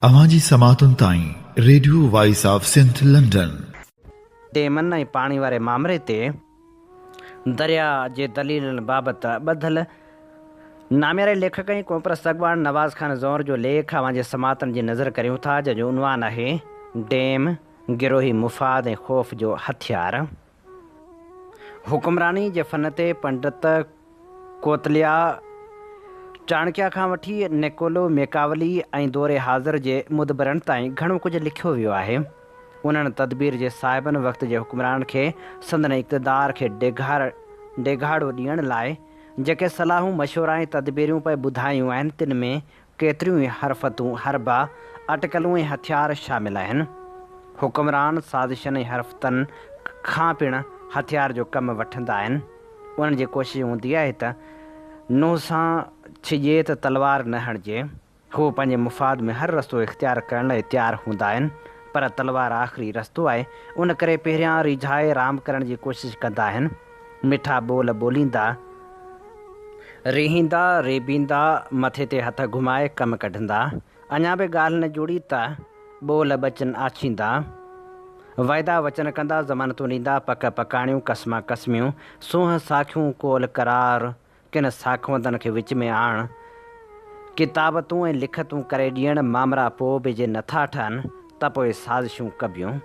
اوهان جي سماعتن تائين radio voice of Sindh London. ڊيمن ۽ پاڻي واري مامري تي درياء جي دليلن بابت ٻڌل نامياري ليکڪ ۽ قومپرست اڳواڻ نواز خان زئور جو ليک اوهان جي سماعتن جي نظر ڪريون ٿا جنهن جو عنوان آهي ڊيم، گروهي مفاد ۽ خوف جو هٿيار. حڪمراني جي فن تي پنڊت ڪوتليا، چاڻڪيا کان وٺي نيڪولو ميڪاولي ۽ دور حاضر جي مدبرن تائين گهڻو ڪجهه لکيو ويو آهي. انهن تدبير جي صاحبن وقت جي حڪمرانن کي سندن اقتدار کي ڊيگهاڙو ڏيڻ لاء جيڪي صلاحون، مشورا ۽ تدبيريون پئي ٻڌايون آهن، تن ۾ ڪيتريون ئي حرفتون، حربا، اٽڪلون ۽ هٿيار شامل آهن. حڪمران سازشن ۽ حرفتن کان پڻ هٿيار جو ڪم وٺندا آهن. انهن جي ڪوشش هوندي آهي ته نونهن سان ڇڄي ته تلوار نه هڻجي. هو پنهنجي مفاد ۾ هر رستو اختيار ڪرڻ لاء تيار هوندا آهن، پر تلوار آخري رستو آهي، ان ڪري پهريان ريجهائي رام ڪرڻ جي ڪوشش ڪندا آهن. مٺا ٻول ٻوليندا، ريهيندا، ريبيندا، مٿي تي هٿ گهمائي ڪم ڪڍندا. اڃا به ڳالهه نه جڙي ته ٻول ٻچن آڇيندا. وعدا وچن ڪندا، ضمانتون ڏيندا، پڪ پڪاڻيون، قسما قسميون، سونهن ساکيون، قول قرار، ڪن ساکوندن کي وچ ۾ آڻ، ڪتابتون ۽ لکتون ڪري ڏيڻ، مامرا پوء به جي نٿا ٺهن ته پوء سازشون ڪبيون.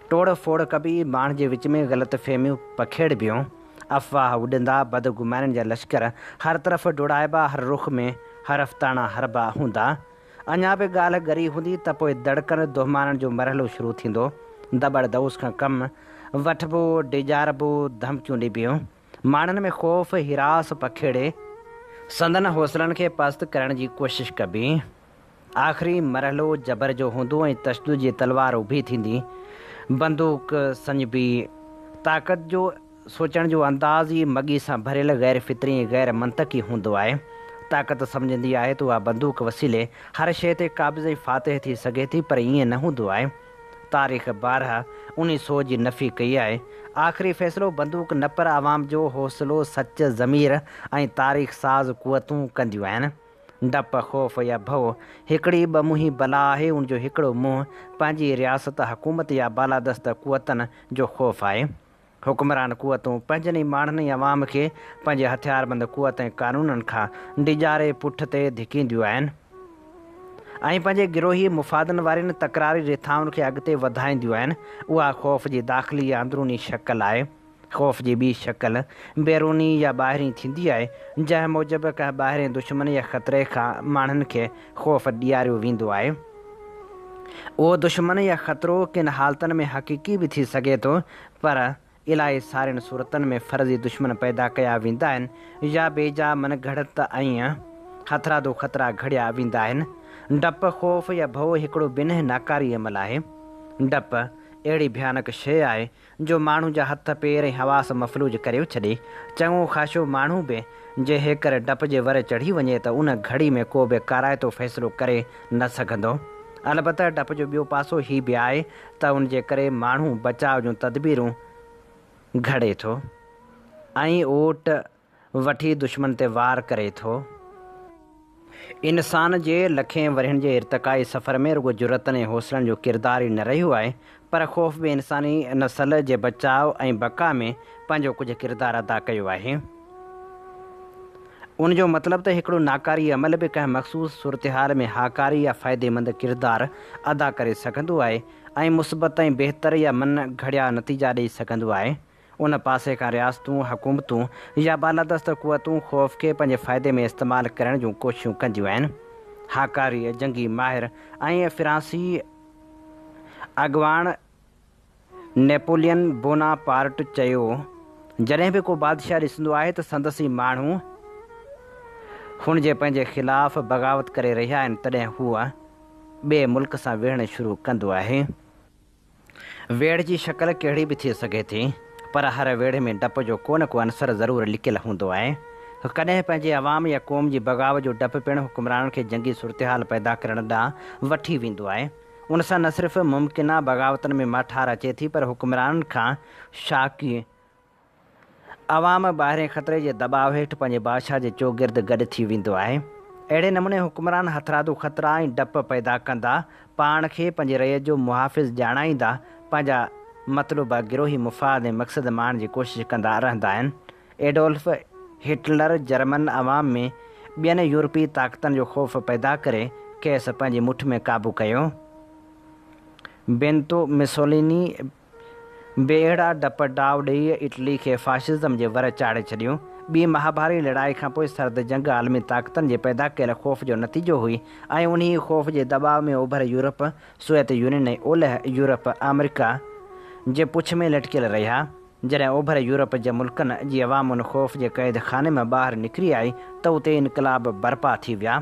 ٽوڙ ڦوڙ ڪبي، ماڻهن جي وچ ۾ غلط فهميون پکيڙبيون، افواهه اڏندا، بدگمانين جا لشڪر هر طرف ڊوڙائبا، هر رخ ۾ حرفتاڻا حربا هوندا. اڃا به ڳالهه ڳري هوندي ته پوء دڙڪن دهمانن جو مرحلو شروع ٿيندو. دٻڙ دئوس کان ڪم وٺبو، ڊيڄاربو، ڌمڪيون ڏبيون. ماڻهن ۾ خوف، هراس پکيڙي، سندن حوصلن کي پست ڪرڻ جي ڪوشش ڪبي. آخري مرحلو جبر جو هوندو ۽ تشدد جي تلوار اڀي ٿيندي. بندوق سڃبي. طاقت جو سوچڻ جو انداز ئي مڳي سان ڀريل غير فطري ۽ غير منطقي هوندو آهي. طاقت سمجهندي آهي ته اها بندوق وسيلي هر شيء تي قابض ۽ فاتح ٿي سگهي ٿي پر ائين نه هوندو آهي. تاريخ بارها انهي سوچ جي نفي ڪئي آهي. آخري فيصلو بندوق نه پر عوام جو حوصلو، سچ، ضمير ۽ تاريخ ساز قوتون ڪنديون آهن. ڊپ، خوف يا ڀؤ هڪڙي ٻه منهين بلا آهي، ان جو هڪڙو منهن پنهنجي رياست، حڪومت يا بالادست قوتن جو خوف آهي. حڪمران قوتون پنهنجن ئي ماڻهن ۽ عوام کي پنهنجي هٿياربند قوت ۽ قانونن کان ڊيڄاري پٺ تي ڌڪينديون آهن ۽ پنهنجي گروهي مفادن وارين تڪراري رٿائن کي اڳتي وڌائينديون آهن. اها خوف جي داخلي يا اندروني شڪل آهي. خوف جي ٻي شڪل بيروني يا ٻاهرين ٿيندي آهي، جنهن موجب ڪنهن ٻاهرين دشمن يا خطري کان ماڻهن کي خوف ڏياريو ويندو آهي. اهو دشمن يا خطرو ڪن حالتن ۾ حقيقي به ٿي سگهي ٿو، پر الاهي سارين صورتن ۾ فرضي دشمن پيدا ڪيا ويندا آهن يا بيجا من گهڙت ۽ هٿرادو خطرا گهڙيا ويندا آهن. ڊپ، خوف يا ڀؤ هڪڙو بنهه ناڪاري عمل آهي. ڊپ اهڙي ڀيانڪ شيء آهي، جو ماڻهو جا هٿ پير ۽ حواس مفلوج ڪريو ڇڏي. چڱو خاشو ماڻهو به جي هيڪر ڊپ جي ور چڙهي وڃي ته ان گهڙي ۾ ڪو به ڪارائتو فيصلو ڪري نه سگهندو. البته ڊپ جو ٻيو پاسو هي به آهي ته ان جي ڪري ماڻهو بچاء جون تدبيرون گهڙي ٿو ۽ اوٽ وٺي دشمن تي وار ڪري ٿو. انسان جي لکين ورهين جي ارتقائي سفر ۾ رڳو جرئتن ۽ حوصلن جو ڪردار ئي نه رهيو آهي، پر خوف به انساني نسل جي بچاء ۽ بقا ۾ پنهنجو ڪجهه ڪردار ادا ڪيو آهي. ان جو مطلب ته هڪڙو ناڪاري عمل به ڪنهن مخصوص صورتحال ۾ هاڪاري يا فائديمند ڪردار ادا ڪري سگهندو آهي ۽ مثبت ۽ بهتر يا من گهڙيا نتيجا ڏئي سگهندو آهي. ان پاسي کان رياستون، حڪومتون يا بالادست قوتون خوف کي پنهنجي فائدي ۾ استعمال ڪرڻ جون ڪوششون ڪنديون آهن. هاڪاري جنگي ماهر ۽ فرانسي اڳواڻ نيپولين بونا پارٽ چيو، جڏهن به ڪو بادشاهه ڏسندو آهي ته سندس ئي ماڻهو هن جي پنهنجي خلاف بغاوت ڪري رهيا آهن، تڏهن هو ٻئي ملڪ سان وڙهڻ شروع ڪندو آهي. ويڙهه جي شڪل ڪهڙي به ٿي سگهي ٿي، پر هر ويڙهه ۾ ڊپ جو ڪو نه ڪو عنصر ضرور لڪيل هوندو آهي. ڪڏهن پنهنجي عوام يا قوم جي بغاوت جو ڊپ پڻ حڪمرانن کي جنگي صورتحال پيدا ڪرڻ ڏانهن وٺي ويندو آهي. ان سان نه صرف ممڪنه بغاوتن ۾ ماٺار اچي ٿي پر حڪمرانن کان شاڪي عوام ٻاهرين خطري جي دٻاء هيٺ پنهنجي بادشاهه جي چوگرد گڏ ٿي ويندو آهي. اهڙي نموني حڪمران هٿرادو خطرا ۽ ڊپ پيدا ڪندا، پاڻ کي پنهنجي رعيت جو محافظ ڄاڻائيندا، پنهنجا مطلوبه گروهي مفاد ۽ مقصد ماڻڻ جي ڪوشش ڪندا رهندا آهن. ايڊولف هٽلر جرمن عوام ۾ ٻين يورپي طاقتن جو خوف پيدا ڪري کيس پنهنجي مٺ ۾ قابو ڪيو. بينتو مسوليني به اهڙا ڊپ ڊاء ڏيئي اٽلي کي فاشزم جي ور چاڙهي ڇڏيو. ٻي مهاڀاري لڙائي کانپوء سرد جنگ عالمي طاقتن جي پيدا ڪيل خوف جو نتيجو هئي ۽ انهي خوف جي دٻاء ۾ اوڀر يورپ، سوويت يونين ۽ اولهه يورپ، آمريڪا، جي پڇ ۾ لٽڪيل رهيا. جڏهن اوڀر يورپ جي ملڪن جي عوام ان خوف جي قيد خاني مان ٻاهر نڪري آئي ته اتي انقلاب برپا ٿي ويا.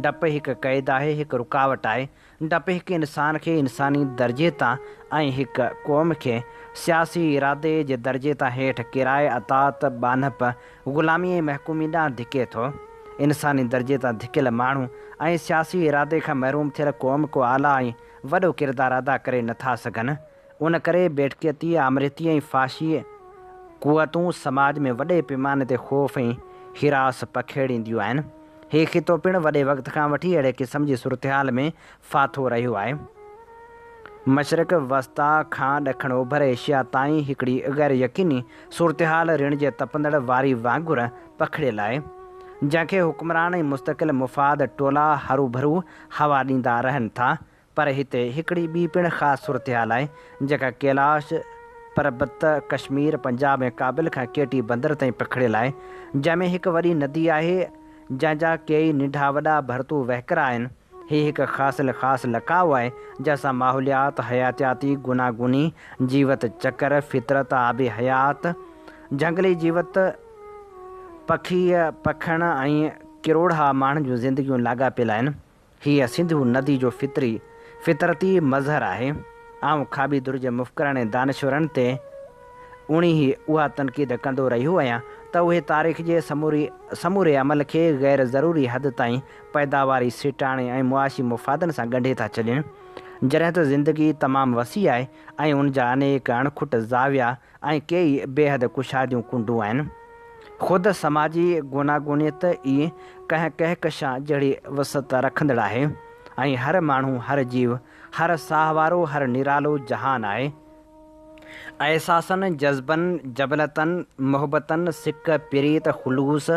ڊپ هڪ قيد آهي، هڪ رڪاوٽ آهي. ڊپ هڪ انسان کي انساني درجي تان ۽ هڪ قوم کي سياسي ارادي جي درجي تان هيٺ ڪيرائي اطاعت، ٻانهپ، غلامي ۽ محڪومي ڏانهن ڌڪي ٿو. انساني درجي تان ڌڪيل ماڻهو ۽ سياسي ارادي کان محروم ٿيل قوم ڪو اعليٰ ۽ وڏو ڪردار ادا ڪري نه ٿا سگهن. ان ڪري بيٺڪيتي، آمريتي ۽ فاشي قوتون سماج ۾ وڏي پيماني تي خوف ۽ هراس پکيڙينديون آهن. هي خطو پڻ وڏي وقت کان وٺي اهڙي قسم جي صورتحال ۾ ڦاٿو رهيو آهي. مشرق وسطيٰ کان ڏکڻ اوڀر ايشيا تائين هڪڙي غير يقيني صورتحال رڻ جي تپندڙ واري وانگر پکڙيل آهي، جنهن کي حڪمران ۽ مستقل مفاد ٽولا هروڀرو هوا ڏيندا رهن ٿا پر هتي هڪڙي ٻي پڻ خاص صورتحال آهي، جيڪا ڪيلاش پربت، ڪشمير، پنجاب ۽ ڪابل کان ڪيٽي بندر تائين پکڙيل آهي، جنهن ۾ هڪ وڏي ندي آهي، جنهن جا ڪيئي ننڍا وڏا ڀرتو وهڪرا آهن. هي هڪ خاص الخاص لقاء آهي، جنهن سان ماحوليات، حياتياتي گوناگوني، جيوت چڪر، فطرت، آبي حيات، جهنگلي جيوت، پکي پکڻ ۽ ڪروڙها ماڻهن جون زندگيون لاڳاپيل آهن. هيء سنڌو ندي جو فطري، فطرتي، مظهر آهي. آئون کاٻي ڌر جي مفڪرن ۽ دانشورن تي اوڻيهي اها تنقيد ڪندو رهيو آهيان ته اهي تاريخ جي سموري سموري عمل کي غير ضروري حد تائين پيداواري سيٽاڻي ۽ معاشي مفادن سان ڳنڍي ٿا ڇڏين. جڏهن ته زندگي تمام وسيع آهي ۽ ان جا انيڪ اڻکٽ زاويا ۽ ڪيئي بيحد ڪشاديون ڪنڊون آهن. خود سماجي گوناگونيت ئي ڪنهن ڪهڪشان جهڙي وسعت رکندڙ آهي ۽ هر ماڻهو، هر جيو، هر ساهوارو، هر نرالو جهان آهي. احساسن، جذبن، جبلتن، محبتن، سڪ، پريت، خلوص،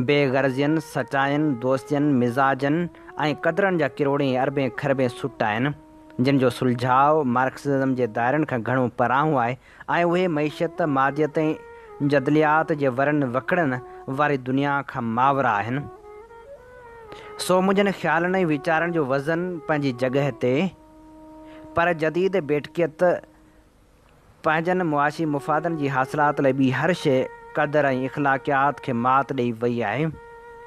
بي غرضين، سچاين، دوستين، مزاجن ۽ قدرن جا ڪروڙين اربين کربين سٽ آهن. جن جو سلجهاء مارڪسزم جي دائرن کان گهڻو پرانهون آهي ۽ اهي معيشت، ماديت ۽ جدليات جي ورن وڪڙن واري دنيا کان ماورا آهن. سو منهنجن خيالن ۽ ويچارن جو وزن پنهنجي جڳهه تي، پر جديد بيٺڪيت، پنهنجن معاشي مفادن جي حاصلات لاء ٻي هر شيء، قدر ۽ اخلاقيات کي مات ڏئي وئي آهي.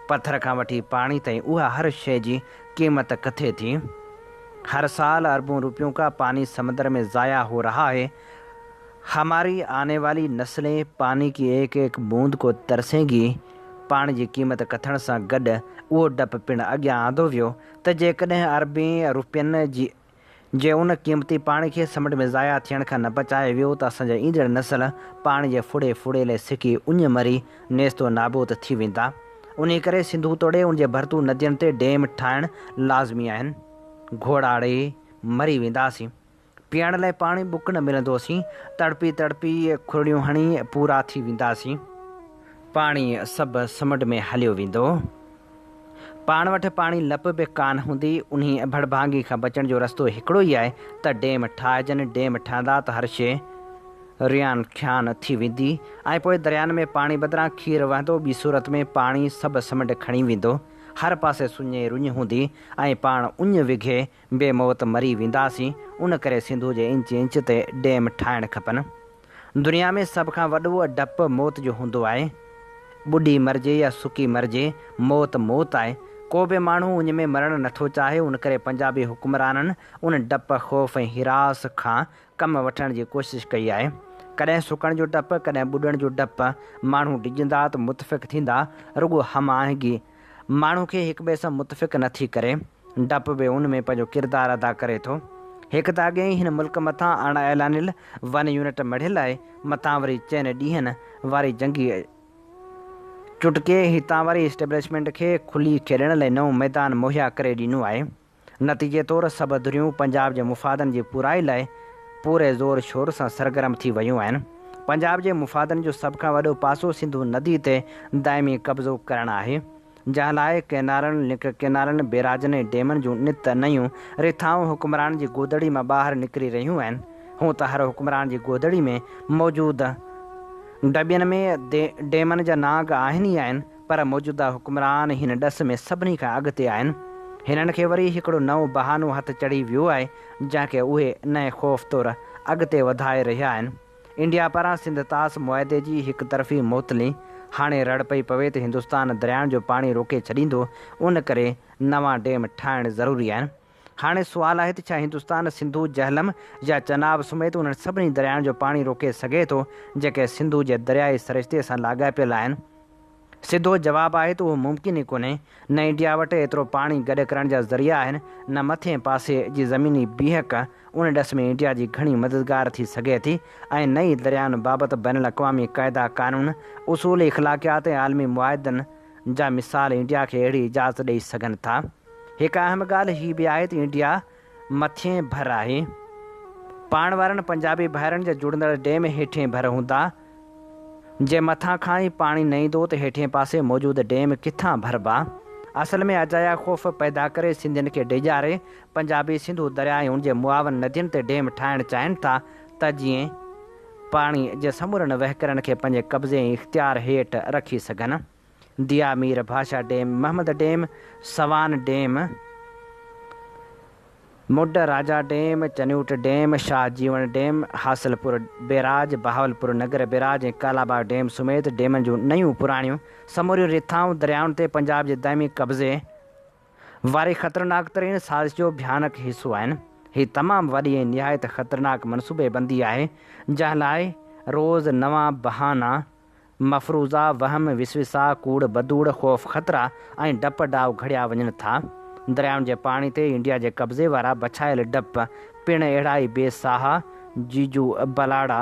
پٿر کان وٺي پاڻي تائين اها هر شيء جي قيمت ڪٿي ٿي؟ هر سال اربون روپيون ڪا پاني سمندر ۾ ضايع هو رها هي. هماري آني والي نسلين پاني ڪي ايڪ ايڪ بوند ڪو ترسين گي. پاڻي جي قيمت ڪٿڻ سان گڏ اهو ڊپ پڻ اڳيان آندو ويو ته جيڪڏهن اربين روپين جي جي ان قيمتي پاڻي کي سمنڊ ۾ ضايع ٿيڻ کان نه بچايو ويو ته اسان جا ايندڙ نسل پاڻي جي ڦڙي ڦڙي لئي سڪي اڃ مري نيست و نابود ٿي ويندا. انهي ڪري سنڌو توڙي ان جي ڀرتو ندين تي ڊيم ٺاهڻ لازمي آهن. گهوڙا ڙي مري وينداسين. پيئڻ لئي پاڻي ٻڪ نه ملندوسين. تڙپي تڙپي کرڙيون هڻي پورا ٿي وينداسين. پاڻي سڀ سمنڊ ۾ هليو ويندو. پاڻ وٽ پاڻي لپ به ڪانه هوندي، انهي ڀڙڀانگي کان بچڻ جو رستو هڪڙو ئي آهي ته ڊيم ٺاهجن، ڊيم ٺهندا ته هر شيء ريان کيان ٿي ويندي ۽ پوء دريائن ۾ پاڻي بدران کير وهندو، ٻي صورت ۾ پاڻي سڀ سمنڊ کڻي ويندو، هر پاسي سڃي رڃ هوندي ۽ پاڻ اڃ وگهي بي موت مري وينداسين، ان ڪري سنڌوء جي انچ انچ تي ڊيم ٺاهڻ کپن. دنيا ۾ سڀ کان وڏو ڊپ موت جو هوندو آهي. ٻڏي مرجي يا سڪي مرجي، موت موت آهي. ڪو به ماڻهو اڃ ۾ مرڻ نٿو چاهي، ان ڪري پنجابي حڪمرانن ان ڊپ، خوف ۽ هراس کان ڪم وٺڻ جي ڪوشش ڪئي آهي. ڪڏهن سڪڻ جو ڊپ، ڪڏهن ٻڏڻ جو ڊپ، ماڻهو ڊڄندا ته متفق ٿيندا، رڳو هم آهنگي ماڻهو کي هڪٻئي سان متفق نه ٿي ڪري. ڊپ به ان ۾ پنهنجو ڪردار ادا ڪري ٿو. هڪ ته اڳي ئي هن ملڪ مٿان اڻ اعلانيل ون يونٽ مڙهيل آهي، مٿان وري چئن ڏينهن واري جنگي چٽڪي هتان واري اسٽيبلشمينٽ کي کلي کيڏڻ لاء نئون ميدان مهيا ڪري ڏنو آهي. نتيجي طور سڀ ڌريون پنجاب جي مفادن جي پورائي لاء پوري زور شور سان سرگرم ٿي ويون آهن. پنجاب جي مفادن جو سڀ کان وڏو پاسو سنڌو ندي تي دائمي قبضو ڪرڻ آهي. جنهن لاء ڪئنالن، لنڪ ڪئنالن، بيراجن ۽ ڊيمن جون نت نيون رٿائون حڪمرانن جي گودڙي مان ٻاهر نڪري رهيون آهن. هونء ته هر حڪمران جي گودڙي ۾ موجود ڊٻين ۾ ڊيمن جا نانگ آهن ئي آهن، پر موجوده حڪمران هن ڏس ۾ سڀني کان اڳتي آهن. هنن کي وري هڪڙو نئون بهانو هٿ چڙهي ويو آهي، جنهن کي اهي نئين خوف طور اڳتي وڌائي رهيا آهن. انڊيا پاران سنڌ طاس معاهدي جي هڪ طرفي معطلي، هاڻي رڙ پئي پوي ته هندستان دريائن جو پاڻي روڪي ڇڏيندو، ان ڪري نوان ڊيم ٺاهڻ ضروري آهن. هاڻي سوال آهي ته ڇا هندستان سنڌو، جهلم يا چناب سميت انهن سڀني دريائن جو پاڻي روڪي سگهي ٿو، جيڪي سنڌو جي دريائي سرشتي سان لاڳاپيل آهن؟ سڌو جواب آهي ته اهو ممڪن ئي ڪونهي. نه انڊيا وٽ ايترو پاڻي گڏ ڪرڻ جا ذريعا آهن، نه مٿئين پاسي جي زميني بيهڪ ان ڏس ۾ انڊيا جي گهڻي مددگار ٿي سگهي ٿي ۽ نه ئي دريائن بابت بين الاقوامي قاعدا قانون، اصول اخلاقيات ۽ عالمي معاهدن جا مثال انڊيا کي اهڙي اجازت ڏئي سگهن ٿا. هڪ اهم ڳالهه هي به آهي ته انڊيا مٿين ڀر آهي. پاڻ وارن پنجابي ڀائرن جا جڙندڙ ڊيم هيٺين ڀر هوندا. جي مٿان کان ئي پاڻي نه ايندو ته هيٺين پاسي موجود ڊيم ڪٿان ڀربا؟ اصل ۾ اجايا خوف پيدا ڪري سنڌين کي ڊيڄاري پنجابي سنڌو درياء ۽ ان جي معاون ندين تي ڊيم ٺاهڻ چاهين ٿا ته جيئن پاڻي جي سمورن وهڪرن کي پنهنجي قبضي ۽ اختيار هيٺ رکي سگهن. Diamer Bhasha dam, Mohmand dam, Swan dam, Mund Raja dam, Chiniot dam, Shah Jeewan dam, Hasilpur barrage, Bahawalpur Nagar barrage ۽ Kalabagh dam سميت ڊيمن جون نيون پراڻيون سموريون رٿائون دريائن تي پنجاب جي دائمي قبضي واري خطرناڪ ترين سازش جو ڀيانڪ حصو آهن. هي تمام وڏي ۽ نهايت خطرناڪ منصوبي بندي آهي، جنهن لاء روز نوان بهانا، مفروضا، وهم، وسوسا، ڪوڙ بدوڙ، خوف خطرا ۽ ڊپ ڊاء گهڙيا وڃن ٿا. دريائن جي پاڻي تي انڊيا جي قبضي وارا بڇايل ڊپ پڻ اهڙا ئي بي ساها جيجو بلاڙا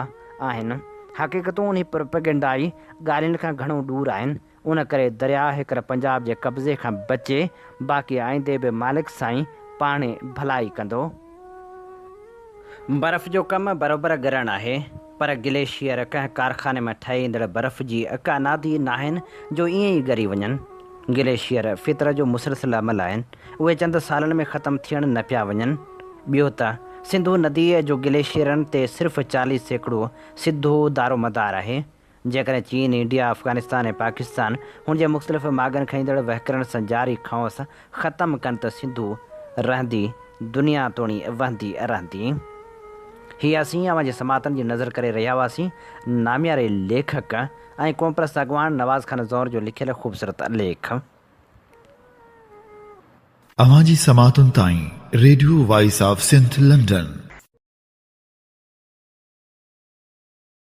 آهن. حقيقتون انهي پروپيگنڊائي ڳالهين کان گهڻو ڏور آهن. ان ڪري درياء هيڪر پنجاب جي قبضي کان بچي، باقي آئيندي به مالڪ سائين پاڻهي ڀلائي ڪندو. برف جو ڪم بروبر ڳرڻ آهي، پر گليشيئر ڪنهن ڪارخاني مان ٺهي ايندڙ برف جي ڪا نادي ناهن جو ائين ئي ڳري وڃن. گليشيئر فطرت جو مسلسل عمل آهن، اهي چند سالن ۾ ختم ٿيڻ نه پيا وڃن. ٻيو ته سنڌو نديء جو گليشيئرن تي صرف 40% سڌو دارومدار آهي. جيڪڏهن چين، انڊيا، افغانستان ۽ پاڪستان هن جي مختلف ماڳن کان ايندڙ وهڪرن سان جاري کئونس ختم ڪن ته سنڌو رهندي دنيا توڻي وهندي رهندي. هي اسين اوهان جي سماعتن جي نظر ڪري رهيا هئاسين نامياري ليکڪ ۽ قومپرست اڳواڻ نواز خان زئور جو لکيل خوبصورت ليک. اوهان جي سماعتن تائين radio voice of Sindh London.